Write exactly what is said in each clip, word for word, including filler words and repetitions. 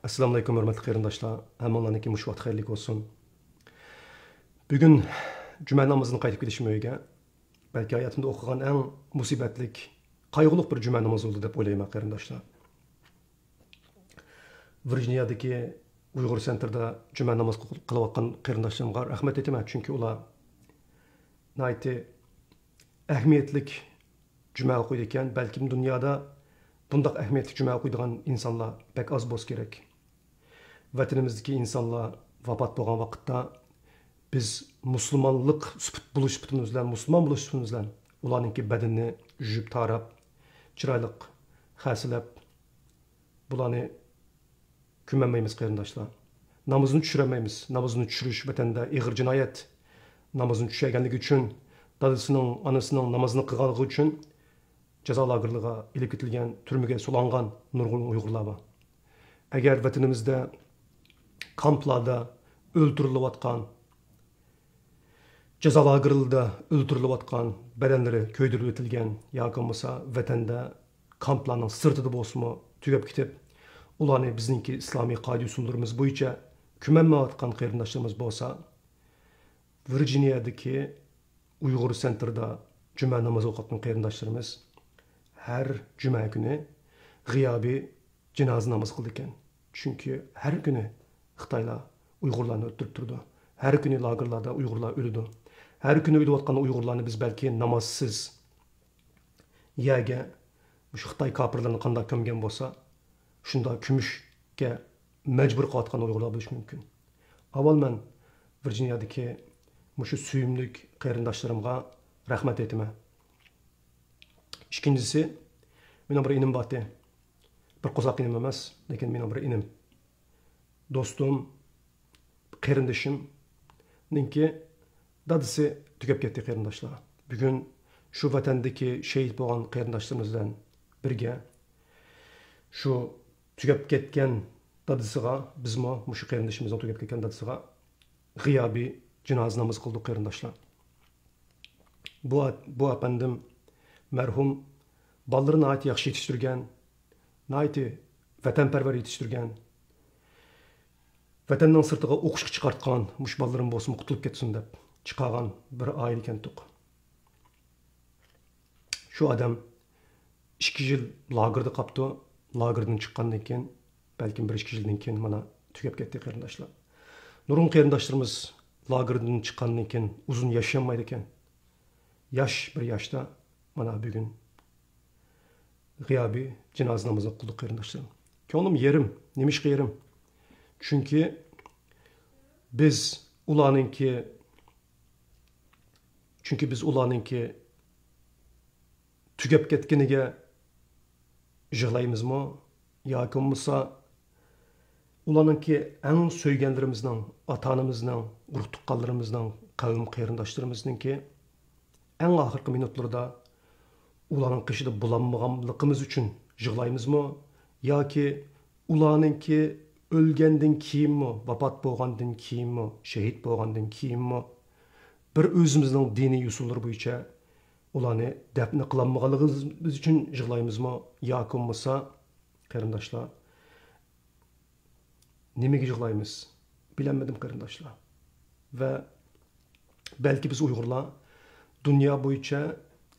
ئەسسالامۇئەلەيكۇم، ھۆرمەتلىك قېرىنداشلار. ھەممىڭلارنىڭكى مۇشۇ ۋاقتى خەيرلىك بولسۇن. بۈگۈن جۈمە نامىزىنى قايتىپ كېلىشىم ئۆيگە. بەلكى ھاياتىمدا ئوقۇغان ئەڭ مۇسىبەتلىك، قايغۇلۇق بىر جۈمە نامىزى بولدى دەپ ئويلايمەن، قېرىنداشلار. ۋىرجىنىيەدىكى ئۇيغۇر سېنتىردا جۈمە ناماز قىلىۋاتقان قېرىنداشلىرىمغا رەھمەت ئېيتىمەن، چۈنكى ئۇلار ناھايىتى ئەھمىيەتلىك جۈمە ئوقۇيدىكەن. بەلكىم دۇنيادا بۇنداق ئەھمىيەتلىك جۈمە ئوقۇيدىغان ئىنسانلار بەك ئاز بولسا كېرەك. ۋەتىنىمىزدىكى ئىنسانلار ۋاپات بولغان ۋاقىتتا، بىز مۇسۇلمانلىق سۈپىتى بولۇش سۈپىتىمىز بىلەن، مۇسۇلمان بولۇش سۈپىتىمىز بىلەن ئۇلارنىڭكى بەدىنىنى يۇيۇپ تاراپ، چىرايلىق خەسىلەپ، بۇلارنى كۆمەلمەيمىز، قېرىنداشلار. نامىزىنى چۈشۈرەلمەيمىز. نامىزىنى چۈشۈرۈش ۋەتەندە ئېغىر جىنايەت. نامىزىنى چۈشۈرگەنلىكى ئۈچۈن، دادىسىنىڭ، ئانىسىنىڭ نامىزىنى قىلغانلىقى ئۈچۈن جازا لاگېرلىرىغا ئېلىپ كېتىلگەن، تۈرمىگە سولانغان نۇرغۇن ئۇيغۇرلار بار. ئەگەر ۋەتىنىمىزدە كامپلاردا ئۆلتۈرۈلۈۋاتقان، جازا لاگېرلىرىدا ئۆلتۈرۈلۈۋاتقان، بەدەنلىرى كۆيدۈرۈلۈۋېتىلگەن ياكى بولمىسا ۋەتەندە كامپلارنىڭ سىرتىدا بولسىمۇ تۈگەپ كېتىپ، ئۇلارنى بىزنىڭكى ئىسلامىي قائىدە-ئۇسۇللىرىمىز بويىچە كۆمەلمەيۋاتقان قېرىنداشلىرىمىز بولسا، ۋىرجىنىيەدىكى ئۇيغۇر سېنتىردا جۈمە نامىزى ئوقۇۋاتقان قېرىنداشلىرىمىز ھەر جۈمە كۈنى غىيابىي جىنازا نامىزى قىلىدىكەن. چۈنكى ھەر كۈنى خىتايلار ئۇيغۇرلارنى ئۆلتۈرۈپ تۇرىدۇ. ھەر كۈنى لاگېرلاردا ئۇيغۇرلار ئۆلىدۇ. ھەر كۈنى ئۆلۈۋاتقان ئۇيغۇرلارنى بىز بەلكى نامازسىز يەرگە مۇشۇ خىتاي كاپىرلىرىنى قانداق كۆمگەن بولسا، شۇنداق كۆمۈشكە مەجبۇر قىلىۋاتقان ئۇيغۇرلار بولۇشى مۇمكىن. ئاۋۋال مەن ۋىرجىنىيەدىكى مۇشۇ سۆيۈملۈك قېرىنداشلىرىمغا رەھمەت ئېيتىمەن. ئىككىنچىسى، مېنىڭ بىر ئىنىم بارتى. بىر قورساق ئىنىم ئەمەس، لېكىن مېنىڭ بىر ئىنىم. دوستۇم، قېرىندىشىمنىڭكى دادىسى تۈگەپ كەتتى، قېرىنداشلار. بۈگۈن شۇ ۋەتەندىكى شېھىت بولغان قېرىنداشلىرىمىز بىلەن بىرگە شۇ تۈگەپ كەتكەن دادىسىغا، بىزمۇ مۇشۇ قېرىندىشىمىزنىڭ تۈگەپ كەتكەن دادىسىغا غىيابىي جىنازا نامىزى قىلدۇق، قېرىنداشلار. بۇ، بۇ ئەپەندىم مەرھۇم بالىلىرىنى ناھايىتى ياخشى يېتىشتۈرگەن، ناھايىتى ۋەتەنپەرۋەر يېتىشتۈرگەن، ۋەتەننىڭ سىرتىغا ئوقۇشقا چىقارتقان، مۇشۇ بالىلىرىم بولسىمۇ قۇتۇلۇپ كەتسۇن دەپ چىقارغان بىر ئائىلە ئىكەنتۇق. شۇ ئادەم ئىككى يىل لاگېردا قاپتۇ. لاگېردىن چىققاندىن كېيىن، بەلكىم بىر ئىككى يىلدىن كېيىن مانا تۈگەپ كەتتى، قېرىنداشلار. نۇرغۇن قېرىنداشلىرىمىز لاگېردىن چىققاندىن كېيىن ئۇزۇن ياشىيالمايدىكەن. ياش بىر ياشتا مانا بۈگۈن غىيابىي جىنازا نامىزىنى قىلدۇق، قېرىنداشلىرىم. كۆڭلۈم يېرىم. نېمىشقا يېرىم؟ چۈنكى بىز ئۇلارنىڭكى، چۈنكى بىز ئۇلارنىڭكى تۈگەپ كەتكىنىگە يىغلايمىزمۇ؟ ياكى بولمىسا ئۇلارنىڭكى ئەڭ سۆيگەنلىرىمىزنىڭ، ئاتا-ئانىمىزنىڭ، ئۇرۇق-تۇغقانلىرىمىزنىڭ، قەۋم قېرىنداشلىرىمىزنىڭكى ئەڭ ئاخىرقى مىنۇتلىرىدا ئۇلارنىڭ قېشىدا بولالمىغانلىقىمىز ئۈچۈن يىغلايمىزمۇ؟ ياكى ئۇلارنىڭكى ئۆلگەندىن كېيىنمۇ، ۋاپات بولغاندىن كېيىنمۇ، شېھىت بولغاندىن كېيىنمۇ بىر ئۆزىمىزنىڭ دىنىي ئۇسۇللىرى بويىچە ئۇلارنى دەپنە قىلالمىغانلىقىمىز ئۈچۈن يىغلايمىزمۇ؟ ياكى بولمىسا، قېرىنداشلار، نېمىگە يىغلايمىز؟ بىلەلمىدىم، قېرىنداشلار. ۋە بەلكى بىز ئۇيغۇرلار دۇنيا بويىچە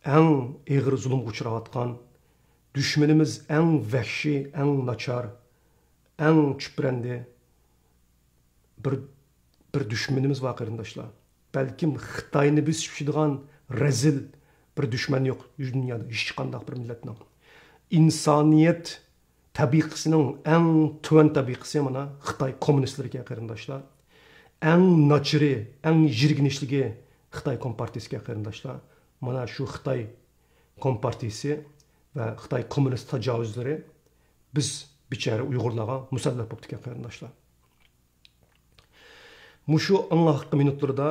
ئەڭ ئېغىر زۇلۇمغا ئۇچراۋاتقان، دۈشمىنىمىز ئەڭ ۋەھشىي، ئەڭ ناچار، ئەڭ چۈپرەندە بىر، بىر دۈشمىنىمىز بار، قېرىنداشلار. بەلكىم خىتاينى بېسىپ چۈشىدىغان رەزىل بىر دۈشمەن يوق دۇنيادا، ھېچقانداق بىر مىللەتنىڭ. ئىنسانىيەت تەبىقىسىنىڭ ئەڭ تۆۋەن تەبىقىسى مانا خىتاي كوممۇنىستلىرىكەن، قېرىنداشلار. ئەڭ ناچىرى، ئەڭ يىرگىنچلىكى خىتاي كومپارتىيىسىكەن، قېرىنداشلار. مانا شۇ خىتاي كومپارتىيىسى ۋە خىتاي كوممۇنىست تاجاۋۇزلىرى بىز بىچارە ئۇيغۇرلارغا مۇسەللەت بوپتىكەن، قېرىنداشلار. مۇشۇ ئەڭ ئاخىرقى مىنۇتلىرىدا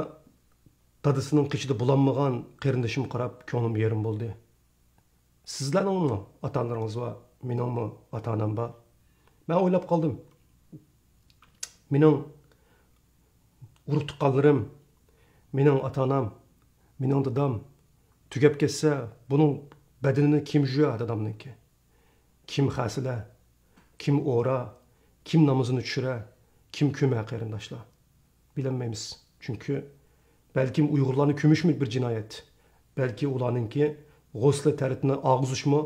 دادىسىنىڭ قېشىدا بولالمىغان قېرىندىشىمغا قاراپ كۆڭلۈم يېرىم بولدى. سىزلەرنىڭمۇ ئاتا-ئانىلىرىڭىز بار، مېنىڭمۇ ئاتا-ئانام بار. مەن ئويلاپ قالدىم. مېنىڭ ئۇرۇق-تۇغقانلىرىم، مېنىڭ ئاتا-ئانام، مېنىڭ دادام تۈگەپ كەتسە، بۇنىڭ بەدىنىنى كىم يۇيار، دادامنىڭكى؟ كىم خەسىلە، كىم ئورا، كىم نامىزىنى چۈشۈرە، كىم كۆمە، قېرىنداشلار؟ بىلەلمەيمىز. چۈنكى بەلكىم ئۇيغۇرلارنى كۆمۈشمۇ بىر جىنايەت. بەلكى ئۇلارنىڭكى غۇسلى تەرىتىنى ئاغىزۇشمۇ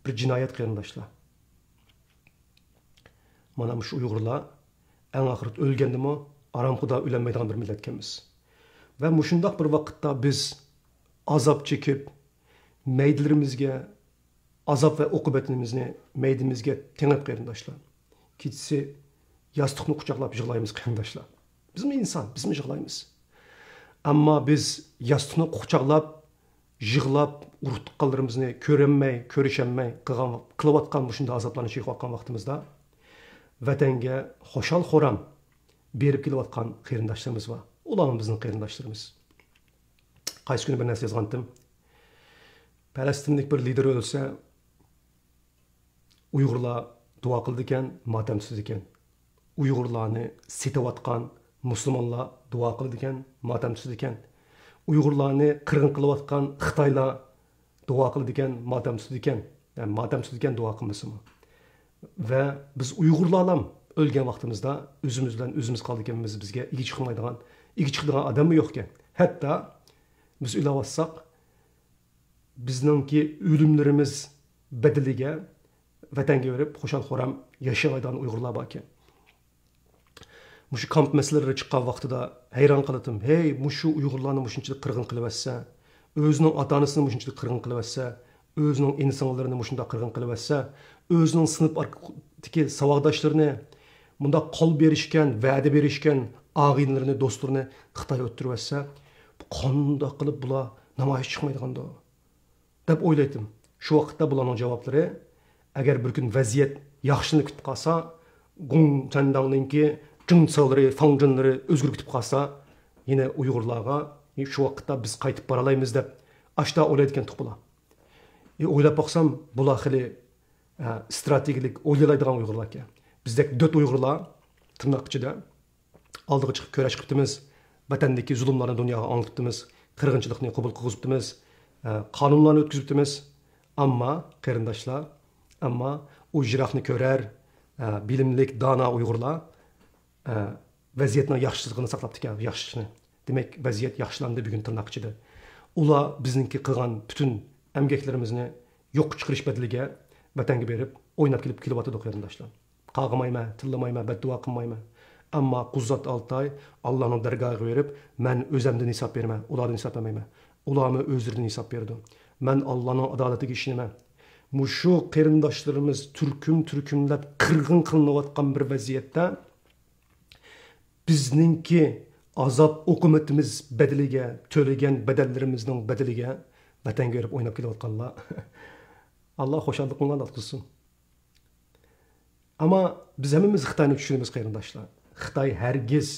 بىر جىنايەت، قېرىنداشلار. مانا مۇشۇ ئۇيغۇرلار ئەڭ ئاخىرىدا ئۆلگەندىمۇ ئارامخۇدا ئۆلەلمەيدىغان بىر مىللەتكەنمىز. ۋە مۇشۇنداق بىر ۋاقىتتا بىز ئازاب چېكىپ، مەيدىلىرىمىزگە ئازاب ۋە ئوقۇبەتلىرىمىزنى مەيدىمىزگە تېڭىپ، قېرىنداشلار، كېچىسى ياستۇقنى قۇچاقلاپ يىغلايمىز، قېرىنداشلار. بىزمۇ ئىنسان، بىزمۇ يىغلايمىز. ئەمما بىز ياستۇقنى قۇچاقلاپ، يىغلاپ، ئۇرۇق-تۇغقانلىرىمىزنى كۆرەلمەي، كۆرۈشەلمەي قىلغان، قىلىۋاتقان مۇشۇنداق ئازابلارنى چېكىۋاتقان ۋاقتىمىزدا، ۋەتەنگە خۇشال-خۇرام بېرىپ كېلىۋاتقان قېرىنداشلىرىمىز بار. ئۇلارمۇ بىزنىڭ قېرىنداشلىرىمىز. قايسى كۈنى بىر نەرسە يازغانتىم. پەلەستىنلىك بىر لىدېر ئۆلسە، ئۇيغۇرلار دۇئا قىلىدىكەن، ماتەم تۇتىدىكەن. ئۇيغۇرلارنى سېتىۋاتقان مۇسۇلمانلار دۇئا قىلىدىكەن، ماتەم تۇتىدىكەن. ئۇيغۇرلارنى قىرغىن قىلىۋاتقان خىتايلار دۇئا قىلىدىكەن، ماتەم تۇتىدىكەن. يەنى ماتەم تۇتىدىكەن، دۇئا قىلمىسىمۇ. ۋە بىز ئۇيغۇرلارلام ئۆلگەن ۋاقتىمىزدا ئۆزىمىز بىلەن ئۆزىمىز قالىدىكەنمىز، بىزگە ئىگە چىقمايدىغان، ئىگە چىقىدىغان ئادەممۇ يوقكەن. ھەتتا بىز ئۆلۈۋاتساق، بىزنىڭكى ئۆلۈملىرىمىز بەدىلىگە ۋەتەنگە بېرىپ خۇشال-خۇرام ياشىيالايدىغان ئۇيغۇرلار باركەن. مۇشۇ كامپ مەسىلىلىرى چىققان ۋاقتىدا ھەيران قالاتتىم. ھەي، مۇشۇ ئۇيغۇرلارنى مۇشۇنچىلىك قىرغىن قىلىۋەتسە، ئۆزىنىڭ ئاتا-ئانىسىنى مۇشۇنچىلىك قىرغىن قىلىۋەتسە، ئۆزىنىڭ ئىنى-سىڭىللىرىنى مۇشۇنداق قىرغىن قىلىۋەتسە، ئۆزىنىڭ سىنىپ ئارىدىكى ساۋاقداشلىرىنى، مۇنداق قول بېرىشكەن، ۋەدە بېرىشكەن ئاغىنىلىرىنى، دوستلىرىنى خىتايغا ئۆتتۈرۈۋەتسە، بۇ قانداق قىلىپ بۇلار نامايىش چىقمايدىغاندۇ؟ دەپ ئويلايتتىم. شۇ ۋاقىتتا بۇلارنىڭ جاۋابلىرى، ئەگەر بىر كۈن ۋەزىيەت ياخشىلىنىپ كېتىپ قالسا، گۇڭ چەنداڭنىڭكى جىڭ ساۋلىرى، فاڭ جىنلىرى ئۆزگىرىپ كېتىپ قالسا، يەنە ئۇيغۇرلارغا، شۇ ۋاقىتتا بىز قايتىپ بارالايمىز دەپ ئاشتا ئويلايدىكەن تۇخپىلار. ئى، ئويلاپ باقسام، بۇلار خېلى، ئە، ئىستراتېگىيەلىك ئويلايدىغان ئۇيغۇرلاركەن. بىزدەك دۆت ئۇيغۇرلار، تىرناق ئىچىدە، ئالدىغا چىقىپ كۈرەش قىپتىمىز. ۋەتەندىكى زۇلۇملارنى دۇنياغا ئاڭلىتىپتىمىز. قىرغىنچىلىقنى قوبۇل قىلغۇزۇپتىمىز. ئە، قانۇنلارنى ئۆتكۈزۈپتىمىز. ئەمما قېرىنداشلار، ئەمما ئۇ يىراقنى كۆرەر، ئە، بىلىملىك، دانا ئۇيغۇرلار، ئە، ۋەزىيەتنىڭ ياخشىلىقىنى ساقلاپتىكەن، ياخشىسىنى. دېمەك، ۋەزىيەت ياخشىلاندى بۈگۈن تىرناق ئىچىدە. ئۇلار بىزنىڭكى قىلغان پۈتۈن ئەمگەكلىرىمىزنى يوققا چىقىرىش بەدىلىگە ۋەتەنگە بېرىپ، ئويناپ كېلىپ كېلىۋاتىدۇ، قېرىنداشلار. قارغىمايمەن، تىللىمايمەن، بەددۇئا قىلمايمەن. ئەمما قۇززات ئالتاي ئاللانىڭ دەرگاھىغا بېرىپ، مەن ئۆزەمدىن ھېساب بېرىمەن، ئۇلاردىن ھېساب بەرمەيمەن. ئۇلارمۇ ئۆزلىرىدىن ھېساب بېرىدۇ. مەن ئاللانىڭ ئادالىتىگە ئىشىنىمەن. مۇشۇ قېرىنداشلىرىمىز تۈركۈم-تۈركۈملەپ قىرغىن قىلىنىۋاتقان بىر ۋەزىيەتتە، بىزنىڭكى ئازاب ئوقۇبىتىمىز بەدىلىگە، تۆلىگەن بەدەللىرىمىزنىڭ بەدىلىگە ۋەتەنگە بېرىپ ئويناپ كېلىۋاتقانلار. ئاللا خۇشاللىقىڭلارنى ئارتقۇزسۇن. ئەمما بىز ھەممىمىز خىتاينى چۈشىنىمىز، قېرىنداشلار. خىتاي ھەرگىز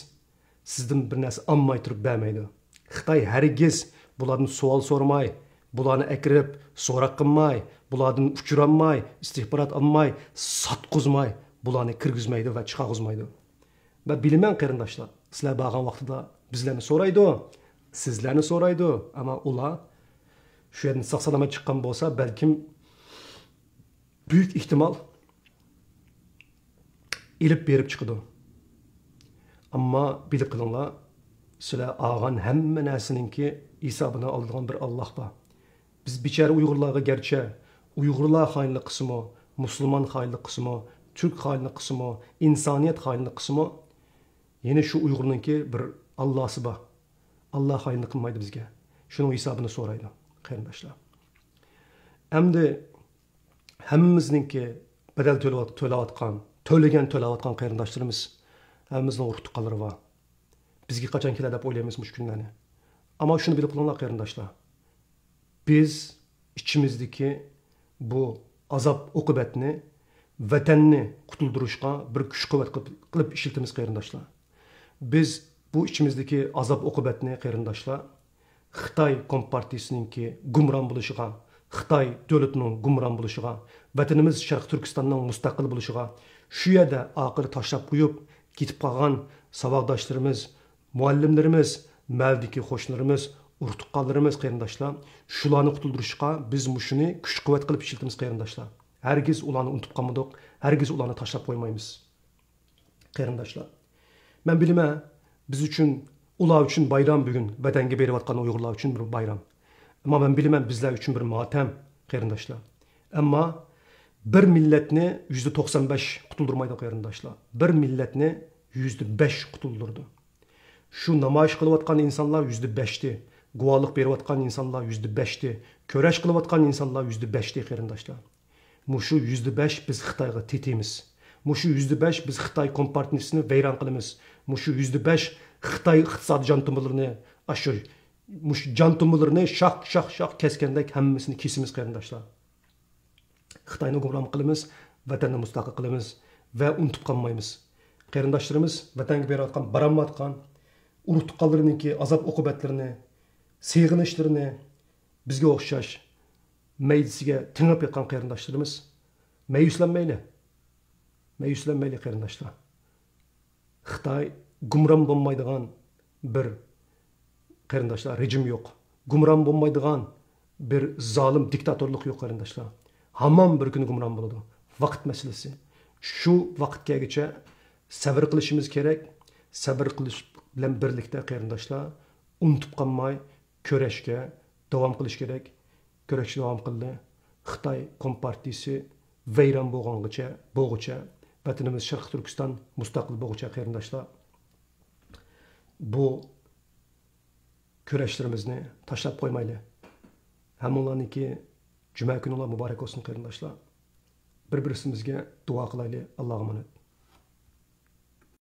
سىزدىن بىر نەرسە ئالماي تۇرۇپ بەرمەيدۇ. خىتاي ھەرگىز بۇلاردىن سوئال سورىماي، بۇلارنى ئەكىرىپ سوراق قىلماي، بۇلاردىن ئۇچۇر ئالماي، ئىستىخبارات ئالماي، ساتقۇزماي، بۇلارنى كىرگۈزمەيدۇ ۋە چىقارغۇزمايدۇ. مەن بىلىمەن، قېرىنداشلار، سىلەر بارغان ۋاقتىدا بىزلەرنى سورايدۇ، سىزلەرنى سورايدۇ. ئەمما ئۇلار شۇ يەردىن ساق-سالامەت چىققان بولسا، بەلكىم بۈيۈك ئېھتىمال ئېلىپ بېرىپ چىقىدۇ. ئەمما بىلىپ قېلىڭلار، سىلەر ئالغان ھەممە نەرسىنىڭكى ھېسابىنى ئالىدىغان بىر ئاللاھ بار. بىز بىچارە ئۇيغۇرلارغا گەرچە ئۇيغۇرلار خائىنلىق قىلسىمۇ، مۇسۇلمان خائىنلىق قىلسىمۇ، تۈرك خائىنلىق قىلسىمۇ، ئىنسانىيەت خائىنلىق قىلسىمۇ، يەنە شۇ ئۇيغۇرنىڭكى بىر ئاللاھسى بار. ئاللاھ خائىنلىق قىلمايدۇ بىزگە. شۇنىڭ ھېسابىنى سورايدۇ، قېرىنداشلار. ئەمدى ھەممىمىزنىڭكى بەدەل تۆلەۋات-، تۆلەۋاتقان، تۆلىگەن، تۆلەۋاتقان قېرىنداشلىرىمىز، ھەممىمىزنىڭ ئۇرۇق-تۇغقانلىرى بار. بىزگە قاچان كېلەر دەپ ئويلايمىز مۇشۇ كۈنلەرنى. ئەمما شۇنى بىلىپ قېلىڭلار، قېرىنداشلار. بىز ئىچىمىزدىكى بۇ ئازاب-ئوقۇبەتنى ۋەتەننى قۇتۇلدۇرۇشقا بىر كۈچ-قۇۋۋەت قىلىپ، قىلىپ ئىشلىتىمىز، قېرىنداشلار. بىز بۇ ئىچىمىزدىكى ئازاب-ئوقۇبەتنى، قېرىنداشلار، خىتاي كومپارتىيىسىنىڭكى گۇمران بولۇشىغا، خىتاي دۆلىتىنىڭ گۇمران بولۇشىغا، ۋەتىنىمىز شەرقىي تۈركىستاننىڭ مۇستەقىل بولۇشىغا، شۇ يەردە ئاخىرى تاشلاپ قويۇپ كېتىپ قالغان ساۋاقداشلىرىمىز، مۇئەللىملىرىمىز، مەھەللىدىكى قوشنىلىرىمىز، ئۇرۇق-تۇغقانلىرىمىز، قېرىنداشلار، شۇلارنى قۇتۇلدۇرۇشقا بىز مۇشۇنى كۈچ-قۇۋۋەت قىلىپ ئىشلىتىمىز، قېرىنداشلار. ھەرگىز ئۇلارنى ئۇنتۇپ قالمىدۇق، ھەرگىز ئۇلارنى تاشلاپ قويمايمىز. قېرىنداشلار. مەن بىلىمەن، بىز ئۈچۈن، ئۇلار ئۈچۈن بايرام بۈگۈن، ۋەتەنگە بېرىۋاتقان ئۇيغۇرلار ئۈچۈن بىر بايرام. ئەمما مەن بىلىمەن، بىزلەر ئۈچۈن بىر ماتەم، قېرىنداشلار. ئەمما بىر مىللەتنى يۈزدە توقسان بەش قۇتۇلدۇرمايدۇ، قېرىنداشلار. بىر مىللەتنى يۈزدە بەش قۇتۇلدۇرىدۇ. شۇ نامايىش قىلىۋاتقان ئىنسانلار يۈزدە بەشتى، گۇۋاھلىق بېرىۋاتقان ئىنسانلار يۈزدە بەشتى، كۈرەش قىلىۋاتقان ئىنسانلار يۈزدە بەشتى، قېرىنداشلار. مۇشۇ يۈزدە بەش بىز خىتايغا تېتىيمىز. مۇشۇ يۈزدە بەش بىز خىتاي كومپارتىيىسىنى ۋەيران قىلىمىز. مۇشۇ يۈزدە بەش خىتاي ئىقتىسادىي جان تومۇرلىرىنى، ئاشۇ، مۇشۇ جان تومۇرلىرىنى شاخ، شاخ، شاخ كەسكەندەك ھەممىسىنى كېسىمىز، قېرىنداشلار. خىتاينى گۇمران قىلىمىز، ۋەتەننى مۇستەقىل قىلىمىز ۋە ئۇنتۇپ قالمايمىز. قېرىنداشلىرىمىز ۋەتەنگە بېرىۋاتقان، بارالمايۋاتقان ئۇرۇق-تۇغقانلىرىنىڭكى ئازاب-ئوقۇبەتلىرىنى، سېغىنىشلىرىنى بىزگە ئوخشاش مەيدىسىگە تېڭىپ ياتقان قېرىنداشلىرىمىز، مەيۈسلەنمەيلى. مەيۈسلەنمەيلى، قېرىنداشلار. خىتاي گۇمران بولمايدىغان بىر، قېرىنداشلار، رېجىم يوق. گۇمران بولمايدىغان بىر زالىم دىكتاتورلۇق يوق، قېرىنداشلار. ھامان بىر كۈنى گۇمران بولىدۇ. ۋاقىت مەسىلىسى. شۇ ۋاقىت كەلگۈچە سەۋر قىلىشىمىز كېرەك. سەۋر قىلىش بىلەن بىرلىكتە، قېرىنداشلار، ئۇنتۇپ قالماي، كۈرەشكە داۋام قىلىش كېرەك. كۈرەشكە داۋام قىلدى. خىتاي كومپارتىيىسى ۋەيران بولغانغىچە، بولغۇچە، ۋەتىنىمىز شەرقىي تۈركىستان مۇستەقىل بولغۇچە، قېرىنداشلار، بۇ كۈرەشلىرىمىزنى تاشلاپ قويمايلى. ھەممىڭلارنىڭكى جۈمە كۈنۈڭلار مۇبارەك بولسۇن، قېرىنداشلار. بىر-بىرىمىزگە دۇئا قىلايلى. ئاللاغا ئامانەت.